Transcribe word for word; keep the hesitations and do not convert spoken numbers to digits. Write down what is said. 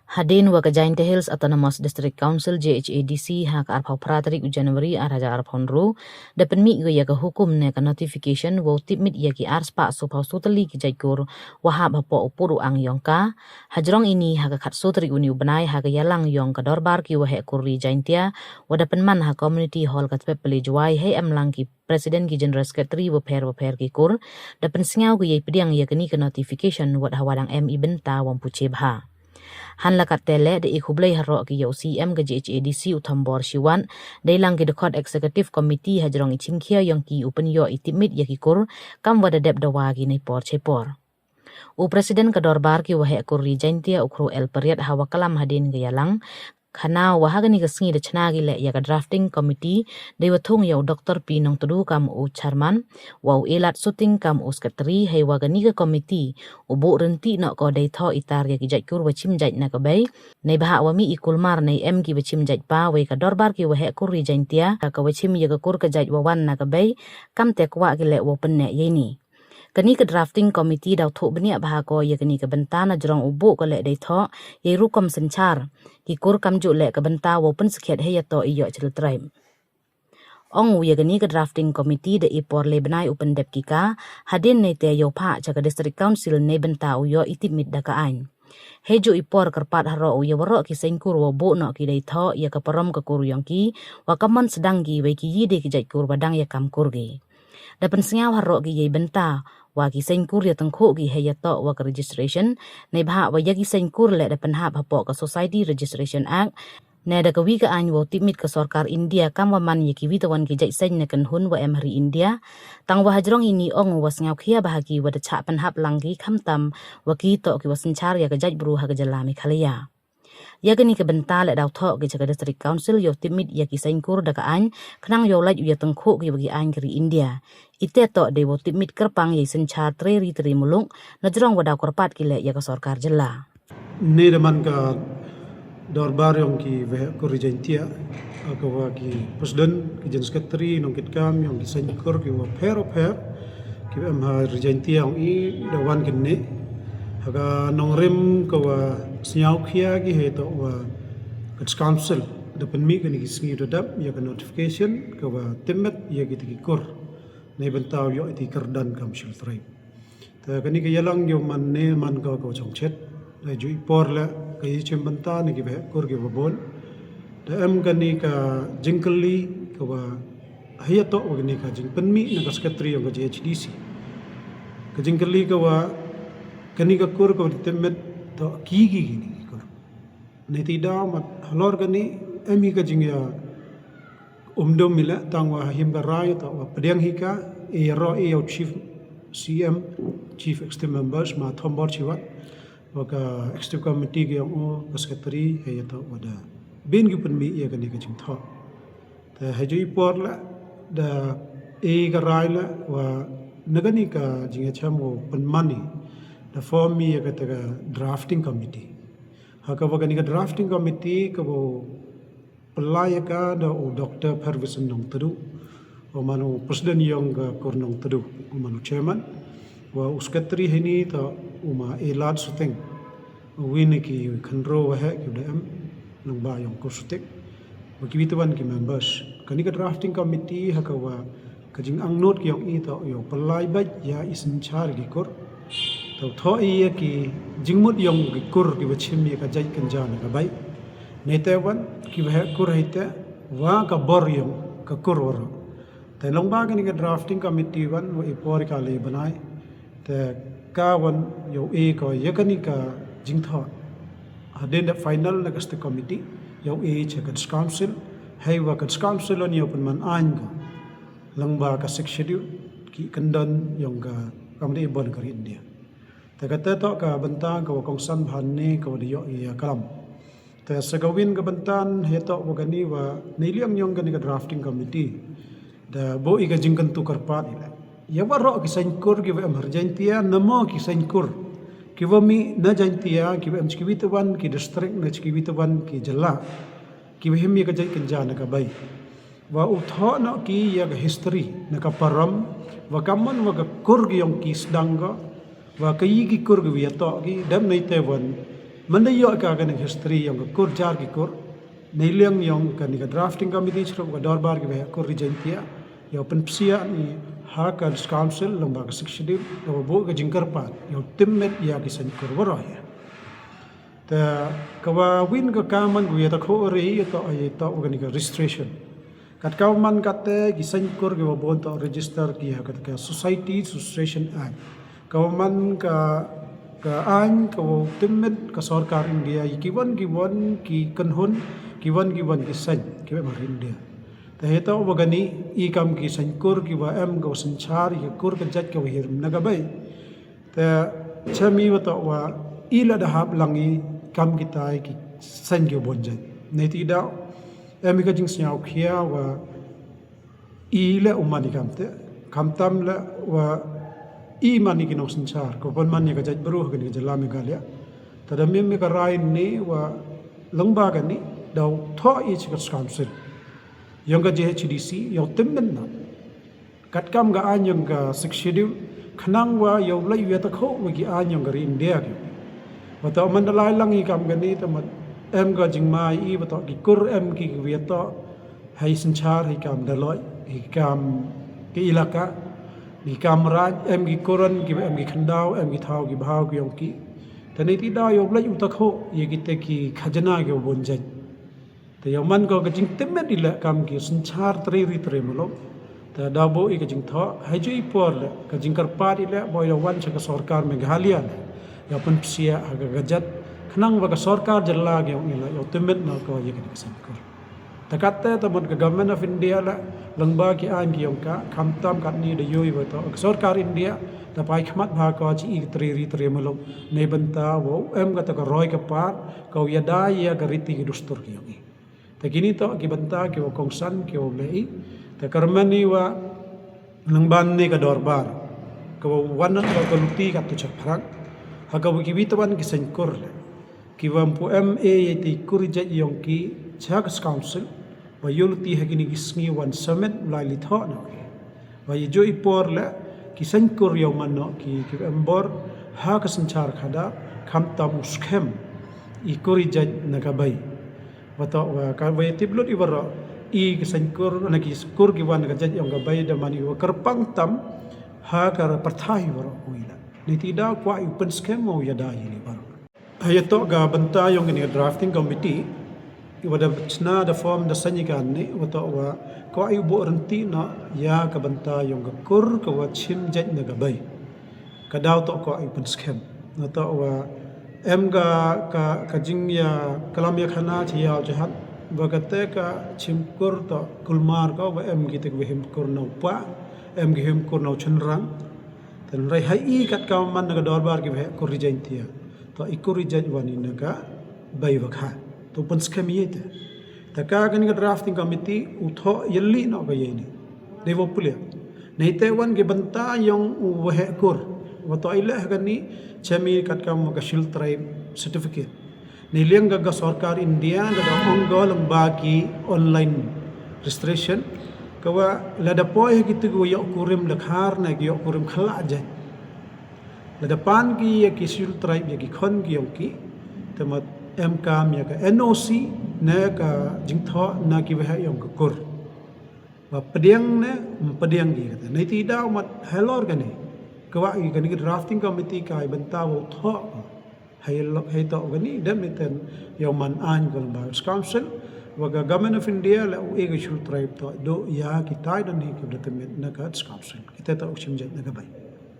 Hadien wa ka Jaintia Hills Autonomous District Council, J H A D C, ha ka arphaw phra tarik u January arhajar arphaw ynru, da pynmih ko ya ka hukum ne ka notification wow tipmit ya ki arspah sophaw sotylli ki jait kur wa hap hapoh u pud u ang yong ka. Hajrong ini ha ka khatso tarik uni u bnai ha ka yalang yong ka dorbar ki waheh kur ri Jaintia, wa da pynman ha Community Hall ka Tpep Pale Jowai, hei em lang ki President, ki General Secretary wapher wapher ki kur, da pynsngew ki yei pdiang ya kani ka notification wat hawa dang em i bynta wam puche bha. Han la katte le da i khublei haroh ki ya u C M ka J H A D C u Thombor Shiwat, dei lang ki dkhot Executive Committee hajrong i chimkhia yong ki u pynyoh i tipmit ya ki kur, kam wa da dep dawa ki nei por che por. U President ka dorbar ki waheh kur ri Jaintia u Khru El Pariat hawa kalam hadien ka yalang, khana wa ha kani ka sngi da chna ki le ya ka drafting committee, dei wa thung ya u Doctor P Nongtdu kam u chairman, wa u Elad Suting kam u secretary, hei wa kani ka committee u buh rynti noh ko dei thoh i tar ya ki jait kur wa chim jait na ka bei. Nei bha wa mih i kulmar nei em ki wa chim jait pa, wei ka dorbar ki waheh kur ri Jaintia ka wa chim ya ka kur ka jait wa wan na ka bei, kam te kwah ki le wow pynneh yei ni. Kani ka drafting committee daw thoh bniah bha ko ya kani ka bynta na jrong u buh ko le dei thoh yei rukom synchar ki kur, kamjooh le ka bynta wow pynsakhiat hei ya toh i yoh chil tribe. Ong u ya kani ka drafting committee da i por le bnai u pyndep ki ka, hadien nei te yow phah cha ka District Council nei bynta u yoh i tipmit da ka ain. Hei jooh i por kyrpad haroh u ya waroh ki seng kur wow buh noh ki dei thoh ya ka parom ka kur yong ki, wa ka mon sdang ki wei ki yi dei ki jait kur wa dang ya kam kur ki. Da pynsngew haroh ki yei bynta wa ki seng kur ya tyngkhuh ki hei ya toh wa ka registration, nei bha wa ya ki seng kur le da pynhap hapoh ka Society Registration Act, ne da ka wi ka ain wow tipmit ka sorkar India kam wa man ya ki wi tawan ki jait seng ne kynhun wa em ha ri India. Tang wa hajrong ini ong u wa sngewkhia bha ki wa da chah pynhap lang ki, khamtam wa ki toh ki wa synchar ya ka jait bru ha ka jylla Meghalaya. Ya kani ka bynta le daw thoh ki cha ka District Council yow tipmit ya ki seng kur da ka ain, khnang yow lait u ya tyngkhuh ki wa ki ain ka ri India. Ite toh dei wow tipmit kyrpang yei synchar tre ri tre muluk, na jrong wa daw kyrpad ki le ya ka sorkar jylla. Ni da man ka dorbar yong ki waheh kur ri Jaintia, ka wa ki President, ki General Secretary, nongkitkam yong ki seng kur ki wapher wapher ki wa em ha ri Jaintia yong i, da wan kini ha ka nongrim ka wa sngewkhia ki hei toh wa ka District Council da pynmih kani ki sngi da dap ya ka notification ka wa tipmit ya ki te ki kur nei bynta u yoh i te kyrdan kam chil tribe. Te kani ka yalang yow man ne man ka ka chongchet. Da jooh i por le ka i chim bynta ne ki waheh kur ki wa bun. Da em kani ka jingkylli ka wa hei ya toh wa kani ka jingpynmih na ka secretary yong ka J H D C. Ka jingkylli ka wa kani ka kur ka wa tipmit toh ki ki kini ki kur. Nei te daw mat halor kani em hi ka jingya umdum mila tang wa him ka rai toh wa pdiang hi ka, e ro e yow Chief C M, Chief Executive Members ma Thombor Shiwat, wa ka Executive Committee ki yong u, ka Secretary, hei ya toh wa da bin ki pynmih ya kani ka jingthoh. Te hei jooh i por le da e ka rai le wa na kani ka jingya cham wow pynman i, da form i ya ka te ka drafting committee. Ha ka wa kani ka drafting committee ka wow pynlai ya ka da u Doctor Pervison Nongtdu, u man u President yong ka kur Nongtdu, u man u Chairman, wa u Secretary hei ni toh u ma Elad Suting, u wi ne ki khynro waheh ki da em lyngba yong kur Suting, wa ki wi tawan ki members. Kani ka drafting committee ha ka wa ka jingangnud ki yong i toh yow pynlai bait ya i synchar ki kur. Toh thoh i ya ki jingmut yong ki kur ki wa chim ya ka jait kynja na ka bei. Nei te wan ki waheh kur hei te wa ka bor yong ka kur waroh. Te lyngba kani ka drafting committee wan wa i por ka le bnai. Te ka wan yow e ko ya kani ka jingthoh. Hadien da final na ka State Committee yow e cha ka District Council. Hei wa ka District Council wan yow pynman ain ko lyngba ka Sixth Schedule, ki kyndon yong ka kam da i bun ka ri India. Te ka te toh ka bynta ka wa kongsan bha ne ka wa da yoh ya kalam. Te sa ka win ka bynta hei ya toh wa kani wa nei liang yong kani ka drafting committee da buh i ka jingkyntu kyrpad i le ya waroh ki seng kur ki wa em ha ri Jaintia, namo ki seng kur ki wa mih na Jaintia, ki wa em cha ki wi tawan ki district, na cha ki wi tawan ki jylla, ki wa him ya ka jait kynja na ka bei. Wa u thoh noh ki ya ka history na ka parom, wa ka mon wa ka kur ki yong ki sdang ko, wa ka yi ki kur ki wa ya toh ki, dam nei te wan Manda yoh ka kani history yong ka kur jar ki kur, neiliang yong kani ka drafting committee chirup ka dorbar ki waheh kur ri Jaintia, yow pynpsiah ni ha ka council lyngba ka Sixth Schedule, yow buh ka jingkyrpad, yow tymmit ya ki seiñ kur waroh ya. Te kawa win ka kaman kawa ya takho re ya toh, ya toh kani ka registration. Kat kawa man katte ki seiñ kur kiwa bun toh register ki ha kat ka Society Registration Act. Kawa man ka, ka aiñ kawa tymmit ka sorkar India ya kiwon kiwon ki kynhun, kiwon kiwon ki seiñ kiwa em ha India. Te hei toh wa kani i kam ki seiñ kur kiwa em kawa synchar ya ka kur ka jait kawa hirim na ka bei. Te chem i wa toh wa i la da hap lang i kam kitai ki seiñ kiwa bun jait. Neiti daw em i ka jingsñiaw khia wa i le u man i kamte, khamtam le wa i man i ki nongsynchar, ko pon man i ka jait bru, kani ka jylla Meghalaya. Te da mim i ka rai ni wa lyngba kani, daw thoh i chi ka council yong ka J H A D C, yow tymmit na. Kat kam ka aiñ yong ka Sixth Schedule, khnang wa yow lait u ya takho wa ki aiñ yong ka ri India ki. Wa toh man da lai lang i kam kani, te man em ka jingma i, wa toh ki kur em ki kiwa ya toh hei synchar, hei kam daloi, hei kam ki ilaka, hei kam raj, em ki kuran, ki em ki khyndaw, em ki thaw ki bhaw ki yong ki. Te neiti daw yow lait u takho ya kite ki khajana kiwa bun jait. Te yow man ko ka jingtymmit i le kam ki synchar tre ri tre muluk. Te daw buh i ka jingthoh, hei ju i por le ka jingkyrpad i le, boi yow wan cha ka sorkar Meghalaya le, yow pynpsiah ha ka gazette, khnang wa ka sorkar jylla ki yong i le yow tymmit na ko ya kani ka seiñ kur. Te katte te mut ka Government of India le, lyngba ki aiñ ki yong ka, khamtam katni da yoh i wa toh ka sorkar India, da pait khmat bha ko chi i tre ri tre muluk, neibynta wow em ka toh ka roi ka par, kawa yada ya ka riti ki dustur ki yong i. Te kini toh ki bynta kiwa kongsan kiwa leh i. Te kyrmen i wa lyngba ni ka dorbar, kawa wan na ka luti katu cha phrang, ha kawa kiwi tawan ki seiñ kur le, kiwa ym pu em e ya i kur jait yong ki cha ka council, wa yow luti ha kini ki sngi wan submit lai li thoh na. Wa ya ju i por le ki seiñ kur yow man noh ki, ki em bor ha ka synchar khadar, khamtam u skhem i kur i jait na ka bei. Wa toh wa ka wa ya tip lut i waroh, i ki seiñ kur, na ki kur ki wan na ka jait yong ka bei, da man i wa kyrpang tam ha ka pyrthai waroh u i le. Neiti daw kwah i u pynskhem wow yada i ni waroh. Hei ya toh ka bynta yong kani ka drafting committee, i wa da chna da form da seiñ i kani, wa toh wa kwah i u buh rynti na ya ka bynta yong ka kur kawa chim jait na ka bei. Ka daw toh kwah i u pynskhem. Na toh wa em ka, ka, ka jingya klam ya khana chi yaw chi hat, wa kate ka chim kur toh kulmar ko, wa em kite kiwa him kur na u pa, em ki him kur na u chynrang. Te nrei hei i kat kawa man na ka dorbar ki waheh kur ri Jaintia, toh i kur i jait wan i na ka bei wa kha. Toh pynskhem i te. Te ka kani ka drafting committee u thoh yalli noh ka ya ini. Dei wow pule. Neite wan ki bynta yong u waheh kur, wa toh i le ha kani, chem i kat kam ka Scheduled Tribe certificate. Neiliang ka, ka sorkar India ka da ong ko lyngba ki online registration, kawa lada poi ha kitu kiwa yoh kurim dkhar ne ki yoh kurim khlah jait, lada pan ki ya ki Scheduled Tribe, ya ki khon ki yong ki, te mut em kam ya ka N O C ne ka jingthoh na ki waheh yong ka kur, wa pdiang ne ym pdiang ki kata. Neiti daw mut halor kani, kwah i kani ka drafting committee ka i bynta wow thoh. Hei lo-, hei toh kani, dep ni ten yow man aiñ ko lyngba ka council, wa ka Government of India le u e ka Scheduled Tribe toh duh ya kitai don hi kiwa da tymmit na ka council. Kite toh u chim jait na ka bei.